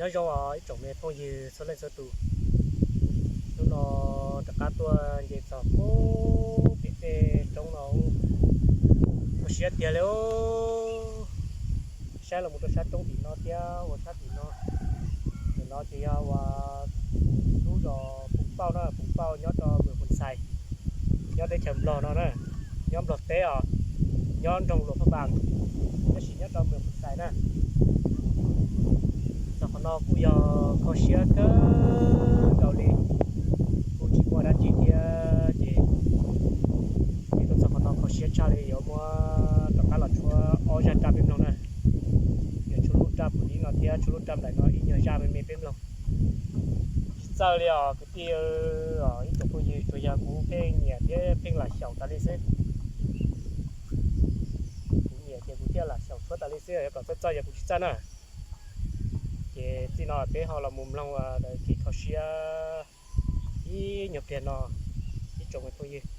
Nyob zoo os ib tsoom me phooj ywg txhua leej txhua tus, hnub no rov qab tuaj nce txog pub pem tej roob no, kho siab tiag li. Saib los mus rau sab roob tim no thiab ua sab tim no. Ntawm no ces yog uas lub zos Poos Pauj na, Poos Pauj nyob rau mws Phoos Xais, nyob teb chaws Nplog no na, nyob Nplog teb os, nyob nroog Luas Phaj Npas, tab sis nyob rau mws Phoos Xais na. Txog qhov no kuj yog kho siab kawg nkaus li, kuj tsis muaj dab tsi thiab ces, ces tuaj txog qhov no kho siab tshaj li, yuav muab rov qab los tshuab ob zaj raj peb mloog na. Yuav tshuab lub raj pum dib no thiab tshuab lub raj nplaim no ib nyuag zaj me me peb mloog. Tsis txawj li os kwv tij, ib tsoom phooj ywg, tsuas yog kuv pheej nyiam thiab pheej lam xyaum tas li xwb. Kuv nyiam ces kuv thiaj lam xyaum tshuab tas li xwb, yuav kom txawj txawj yog kuv tsis txawj na. Ces txij no peb ho los mus mloog kev kho siab ib nyuag pliag no, ib tsoom me phooj ywg.